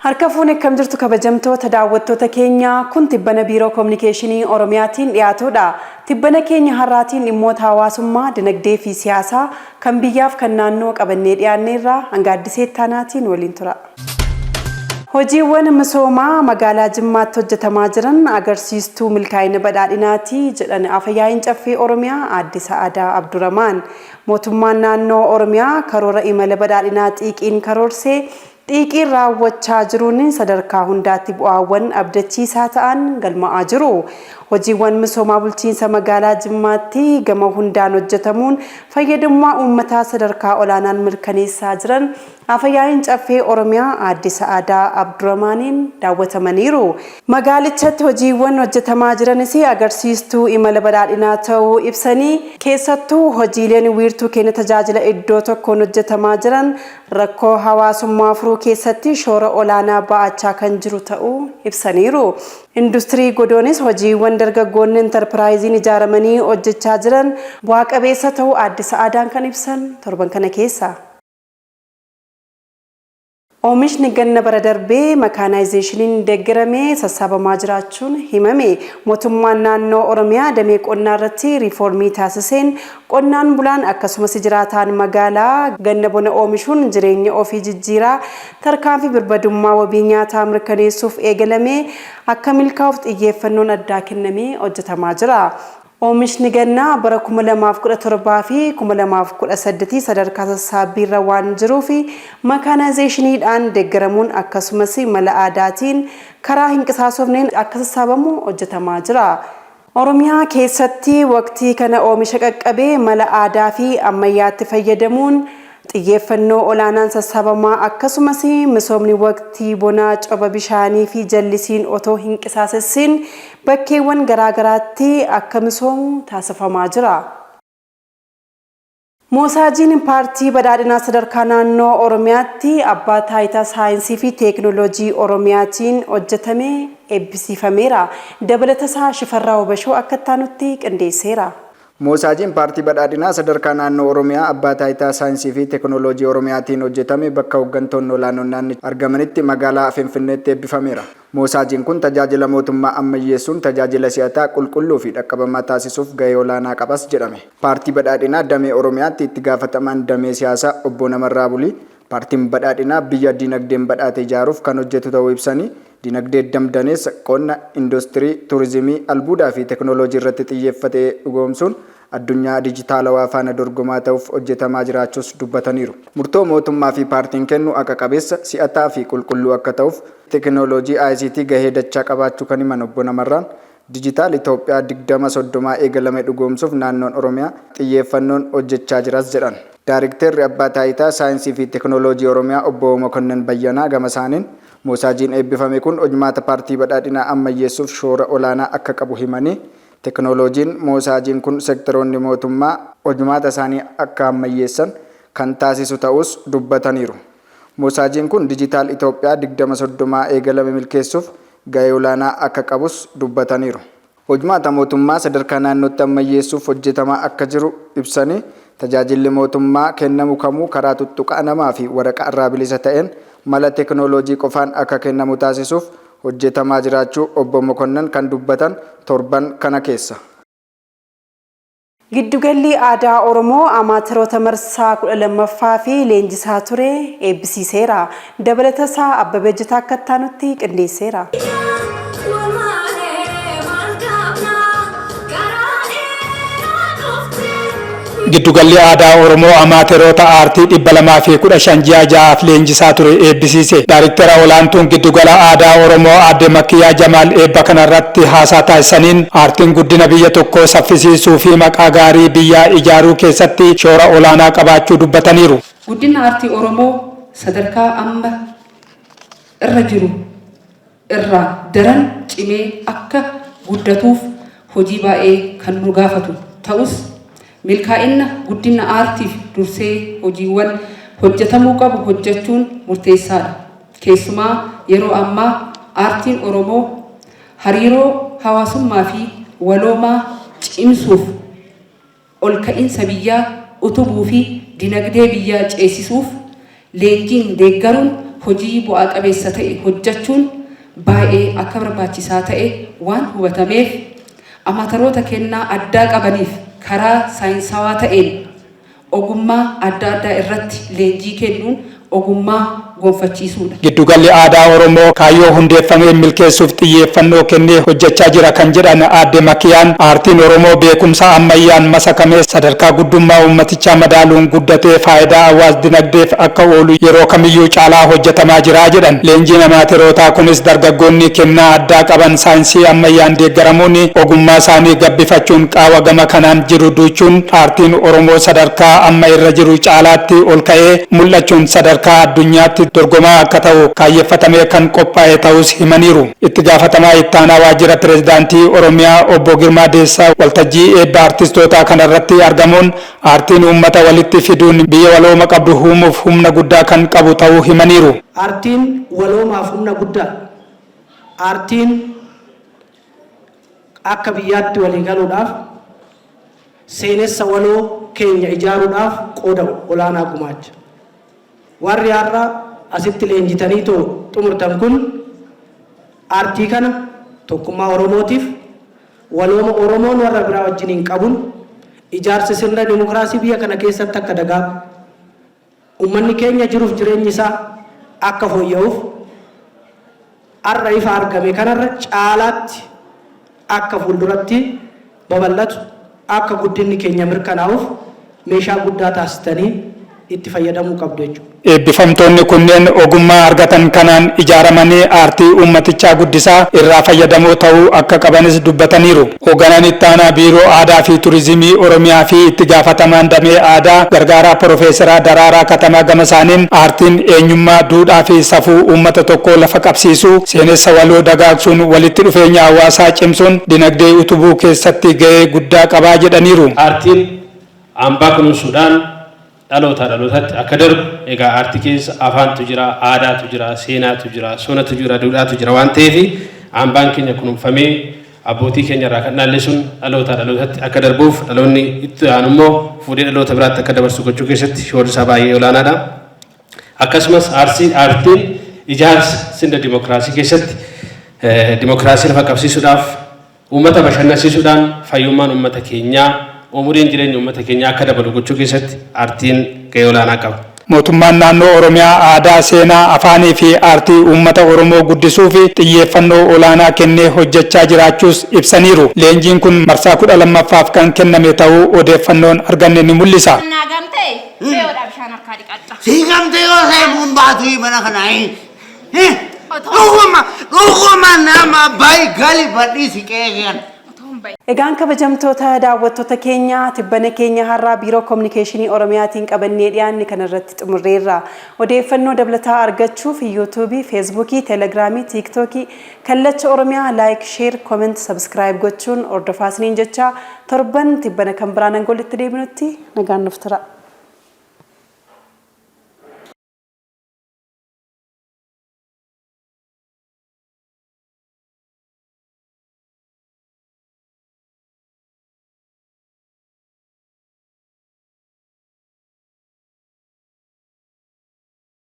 Harka fuune akkam jirtu kabajamtoota daawwattoota keenya kun tibbana biiroo kominikeeshinii Oromiyaatiin dhiyaatudha. Tibbana keenya har'aatiin dhimmoota hawaasummaa, dinagdee fi siyaasaa kan biyyaaf kan naannoo qabannee dhiyaanneerra hanga addisee ittaanaatiin waliin tura. Hojiiwwan misoomaa magaalaa Jimmaatti hojjetamaa jiran agarsiistuu milkaa'ina badhaadhinaati jedhan Afyaa'iin Caffee Oromiyaa Aadde Sa'aadaa Abduramaan. Mootummaan naannoo Oromiyaa karoora imala badhaadhinaa xiiqiin karoorsee xiiqiin raawwachaa jiruun sadarkaa hundaatti bu'aawwan abdachiisaa ta'an galmaa'aa jiru. Hojiiwwan misoomaa bulchiinsa magaalaa Jimmaatti gama hundaan hojjetamuun fayyadamummaa uummataa sadarkaa olaanaan mirkaneessaa jiran Afyaa'iin Caffee Oromiyaa Aadde Sa'aadaa Abduramaaniin daawwatamaniiru. Magaalichatti hojiiwwan hojjetamaa jiranis agarsiistuu imala badhaadhinaa ta'uu ibsanii, keessattuu hojiileen wiirtuu kenna tajaajila iddoo tokkoon hojjetamaa jiran rakkoo hawaasummaa furuu keessatti shoora olaanaa ba'achaa kan jiru ta'uu ibsaniiru. Industirii godoonis hojiiwwan dargaggoonni intarpiraayiziin ijaaramanii hojjechaa jiran bu'aa qabeessa ta'uu Aadde Sa'aadaan kan ibsan torban kana keessa. Oomishni ganna bara darbee makaanaayizeeshiniin deeggarame sassaabamaa jiraachuun himame. Mootummaan naannoo Oromiyaa damee qonnaa irratti riifoormii taasiseen qonnaan bulaan akkasumas jiraataan magaalaa ganna bona oomishuun jireenya ofii jijjiiraa tarkaanfii birmadummaa wabii nyaataa mirkaneessuuf eegalame akka milkaa'uuf xiyyeeffannoon addaa kennamee hojjetamaa jira. Oomishni gannaa bara 2017 fi 2018 sadarkaa sassaabbiirra waan jiruuf makaanaayizeeshiniidhaan deeggaramuun akkasumas mala aadaatiin karaa hin qisaasofneen akka sassaabamu hojjetamaa jira. Oromiyaa keessatti waqtii kana oomisha qaqqabe mala aadaa fi ammayyaatti fayyadamuun xiyyeeffannoo olaanaan sassaabamaa akkasumas misoomni waqtii bonaa coba bishaanii fi jallisiin otoo hin qisaasessin bakkeewwan garaagaraatti akka misoomu taasifamaa jira. Moosaajiin paartii badhaadhinaa sadarkaa naannoo Oromiyaatti abbaa taayitaa saayinsii fi teekinooloojii Oromiyaatiin hojjetame eebbisiifameera. Dabalatasaa Shifarraa Wabashoo akka itti qindeesseera. Moosaajiin paartii badhaadhinaa sadarkaa naannoo Oromiyaa abbaa taayitaa saayinsii fi teekinooloojii Oromiyaatiin hojjetame bakka hooggantoonni olaanoon naannicha argamanitti magaalaa Finfinneetti eebbifameera. Moosaajiin kun tajaajila mootummaa ammayyeessuun tajaajila si'ataa qulqulluu fi dhaqqabamaa taasisuuf gahee olaanaa qabas jedhame. Paartii badhaadhinaa damee Oromiyaatti itti gaafatamaan damee siyaasaa obbo Namarraa Bulii paartiin badhaadhinaa biyya dinagdeen badhaate ijaaruuf kan hojjetu ta'uu ibsanii dinagdee damdaneessa qonna, industirii, turizimii, albuudaa fi teekinooloojii irratti xiyyeeffatee dhugoomsuun addunyaa dijitaalawaa faana dorgomaa ta'uuf hojjetamaa jiraachuus dubbataniiru. Murtoo mootummaa fi paartiin kennu haqa qabeessa, si'ataa fi qulqulluu akka ta'uuf teekinooloojii ICT gahee dachaa qabaachuu kan himan obbo Namarraan Dijitaal Itoophiyaa 2030 eegalame dhugoomsuuf naannoon Oromiyaa xiyyeeffannoon hojjechaa jiras jedhan. Daarikteerri Abbaa Taayitaa Saayinsii fi Teekinooloojii Oromiyaa obbo Mokonnin Bayyanaa gama isaaniin moosaajiin eebbifame kun hojmaata paartii badhaadhinaa ammayyeessuuf shoora olaanaa akka qabu himanii teekinooloojiin moosaajiin kun sekteroonni mootummaa hojmaata isaanii akka ammayyeessan kan taasisu ta'uus dubbataniiru. Moosaajiin kun Dijitaal Itoophiyaa 2030 eegalame milkeessuuf gahee olaanaa akka qabus dubbataniiru. Hojmaata mootummaa sadarkaa naannootti ammayyeessuuf hojjetamaa akka jiru ibsanii tajaajilli mootummaa kennamu kamuu karaa tuttuqaa namaa fi waraqaa irraa bilisa ta'een mala teekinooloojii qofaan akka kennamu taasisuuf hojjetamaa jiraachuu obbo Mokonnan kan dubbatan torban kana keessa. Giddugalli aadaa Oromoo amaateroota marsaa 12ffaa fi leenjisaa ture eebbisiiseera. Dabalatasaa Abbabee Jitaa akka itti qindeesseera. Giddugalli aadaa Oromoo amaateroota aartii 215 ji'a ja'aaf leenjisaa ture eebbisiise. Daariktera olaantuun giddugala aadaa Oromoo aadde Makkiyaa Jamaal eebba kanarratti haasaa taasisaniin aartiin guddina biyya tokkoo saffisiisuu fi maqaa gaarii biyyaa ijaaruu keessatti shoora olaanaa qabaachuu dubbataniiru. Guddina aartii Oromoo sadarkaa amma irra jiru irraa daran cimee akka guddatuuf hojii baay'ee kan nu gaafatu ta'us milkaa'ina guddina aartiif dursee hojiiwwan hojjetamuu qabu hojjechuun murteessaadha. Keessumaa yeroo ammaa aartiin Oromoo hariiroo hawaasummaa fi waloomaa cimsuuf ol ka'iinsa biyyaa utubuu fi dinagdee biyyaa ceesisuuf leenjiin deeggaruun hojii bu'aa qabeessa ta'e hojjechuun baay'ee akka barbaachisaa ta'e waan hubatameef, amaataroota kennaa addaa qabaniif karaa saayinsawaa ta'een ogummaa adda addaa irratti leenjii kennuun ogummaa gonfachiisuudha. Giddugalli aadaa Oromoo kaayyoo hundeeffamee milkeessuuf xiyyeeffannoo kennee hojjechaa jira kan jedhan aadde Makiyaan, aartiin Oromoo beekumsa ammayyaan masakamee sadarkaa guddummaa uummatichaa madaaluun guddatee faayidaa hawaas dinagdeef akka oolu yeroo kamiyyuu caalaa hojjetamaa jira jedhan. Leenjiin amaaterootaa kunis dargaggoonni kennaa addaa qaban saayinsii ammayyaan deeggaramuun ogummaa isaanii gabbifachuun qaawa gama kanaan jiru duuchuun aartiin Oromoo sadarkaa amma irra jiru caalaatti ol ka'ee mul'achuun sadarkaa addunyaatti dorgomaa akka ta'u kaayyeffatamee kan qophaa'e ta'us himaniiru. Itti gaafatamaa ittaanaa waajjira pireezidaantii Oromiyaa obbo Girmaa Deessaa waltajjii eebba artistootaa kanarratti argamuun aartiin uummata walitti fiduun biyya walooma qabdu uumuuf humna guddaa kan qabu ta'uu himaniiru. Aartiin waloomaaf humna guddaa. Aartiin akka biyyaatti walii galuudhaaf, seenessa waloo keenya ijaaruudhaaf qooda olaanaa gumaacha. Warri har'a asitti leenjitanii too xumurtan kun aartii kana tokkummaa Oromootiif, walooma Oromoon warra biraa wajjiniin qabuun, ijaarsi sirna dimokiraasii biyya kana keessatti akka dagaagu, uummanni keenya jiruuf jireenyi isaa akka fooyya'uuf, har'a ifa argame kanarra caalaatti akka fuulduratti babal'atu, akka guddinni keenya mirkanaa'uuf meeshaa guddaa taasistanii itti fayyadamuu qabdu jechuudha. Eebbifamtoonni kunneen ogummaa argatan kanaan ijaaramanii aartii uummatichaa guddisaa irraa fayyadamoo ta'uu akka qabanis dubbataniiru. Hoogganaan itti aanaa Biiroo Aadaa fi Turizimii Oromiyaa fi itti gaafatamaan damee aadaa gargaaraa Piroofeesara Daraaraa Katamaa gama isaaniin, aartiin eenyummaa, duudhaa fi safuu uummata tokkoo lafa qabsiisuu, seenessa waloo dagaagsuun, walitti dhufeenya hawaasaa cimsuun dinagdee utubuu keessatti gahee guddaa qabaa jedhaniiru. Aartiin hambaa kunuunsuudhaan dhalootaa dhalootatti akka darbu, egaa aartii keessa afaantu jira, aadaatu jira, seenaatu jira, sonatu jira, duudhaatu jira waan ta'eef, hambaan keenya kunuunfamee abbootii keenya irraa kan dhaalle sun dhalootaa dhalootatti akka darbuuf, dhaloonni itti aanu immoo fuudhee dhaloota biraatti akka dabarsu gochuu keessatti shoorri isaa baay'ee olaanaadha. Akkasumas aartiin ijaarsa sirna dimokiraasii keessatti dimokiraasii lafa qabsiisuudhaaf, uummata bashannansiisuudhaan fayyummaan uummata keenyaa, umuriin jireenya uummata keenyaa akka dabalu gochuu keessatti aartiin gahee olaanaa qaba. Mootummaan naannoo Oromiyaa aadaa, seenaa, afaanii fi aartii uummata Oromoo guddisuu fi xiyyeeffannoo olaanaa kennee hojjechaa jiraachuus ibsaniiru. Leenjiin kun marsaa 12ffaaf kan kenname ta'uu odeeffannoon arganne ni mul'isa. Naa gamtee fe'oodhaa bishaan harkaa dhiqadha. Si gamtee yoo ta'e muun baatu mana kanaa. Dhuguma dhuguma nama baay'ee gali badhiisi qeeqan. Egaan kabajamtoota daawwattoota keenya, tibbana keenya har'aa Biiroo Kominikeeshinii Oromiyaatiin qabannee dhiyaanne kanarratti xumurreerra. Odeeffannoo dabalataa argachuuf Yuutuubii, Feesbuukii, Teelegiraamii, Tiiktookii Kallacha Oromiyaa like, share, comment, subscribe gochuun hordofaa isiniin jecha, torban tibbana kan biraan hanga walitti deebinutti nagaan nuuf tura.